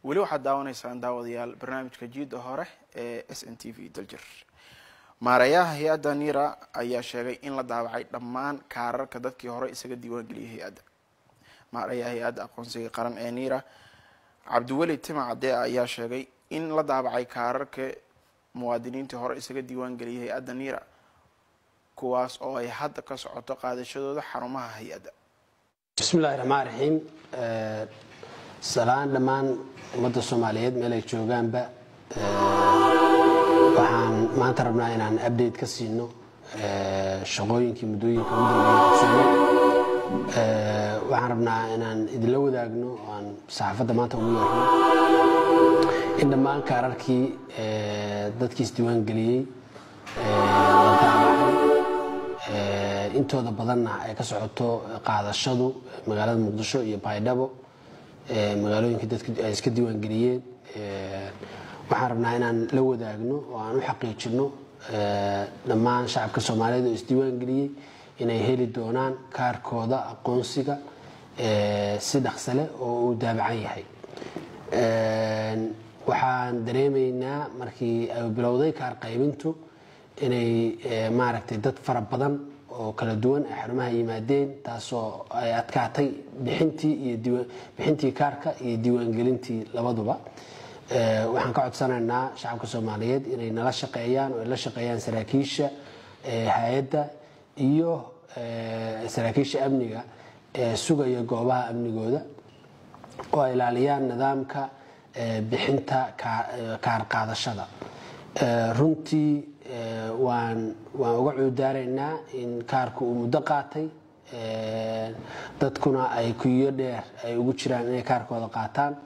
Weli waxaad daawanaysaan, daawadayaal, barnaamijka Jiida Hore ee SNTV Daljir. Maareeyaha hay-adda NIRA ayaa sheegay in la daabacay dhammaan kaararka dadkii hore isaga diiwaangeliyay hay-adda. Maareeyaha Hay-adda Aqoonsiga Qaran ee NIRA, Cabdiweli Timacade, ayaa sheegay in la daabacay kaararka muwaadiniintii hore isaga diiwaangeliyay hay-adda NIRA, kuwaas oo ay hadda ka socoto qaadashadooda xarumaha hay-adda. Bismillahi raxmaan raxiim. Salaan dhammaan ummadda Soomaaliyeed meel ay joogaanba. Waxaan maanta rabnaa inaan update ka siino shaqooyinkii muddooyinka ugu dambeeyay qabsoomay. Waxaan rabnaa inaan idinla wadaagno oo aan saxaafadda maanta ugu yeerno in dhammaan kaararkii dadkii isdiiwaan geliyey la daabacay, intooda badanna ay ka socoto qaadashadu magaalada Muqdisho iyo Baydhabo, magaalooyinka dadka ay iska diiwaan geliyeen. Waxaan rabnaa inaan la wadaagno oo aan u xaqiijino dhammaan shacabka Soomaaliyeed oo isdiiwaan geliyey inay heli doonaan kaarkooda aqoonsiga si dhaqso leh oo uu daabacan yahay. Waxaan dareemaynaa markii ay bilowday kaar qaybintu inay maaragtay dad fara badan oo kala duwan ay xarumaha yimaadeen, taasoo ay adkaatay bixintii iyo bixintii kaarka iyo diiwaangelintii labaduba. Waxaan ka codsanaynaa shacabka Soomaaliyeed inay nala shaqeeyaan oo ay la shaqeeyaan saraakiisha hay-adda iyo saraakiisha amniga ee sugaya goobaha amnigooda, oo ay ilaaliyaan nidaamka bixinta kaar qaadashada. Runtii waan uga cuudaaraynaa in kaarku uu muddo qaatay, dadkuna ay kuyo dheer ay ugu jiraan inay kaarkooda qaataan.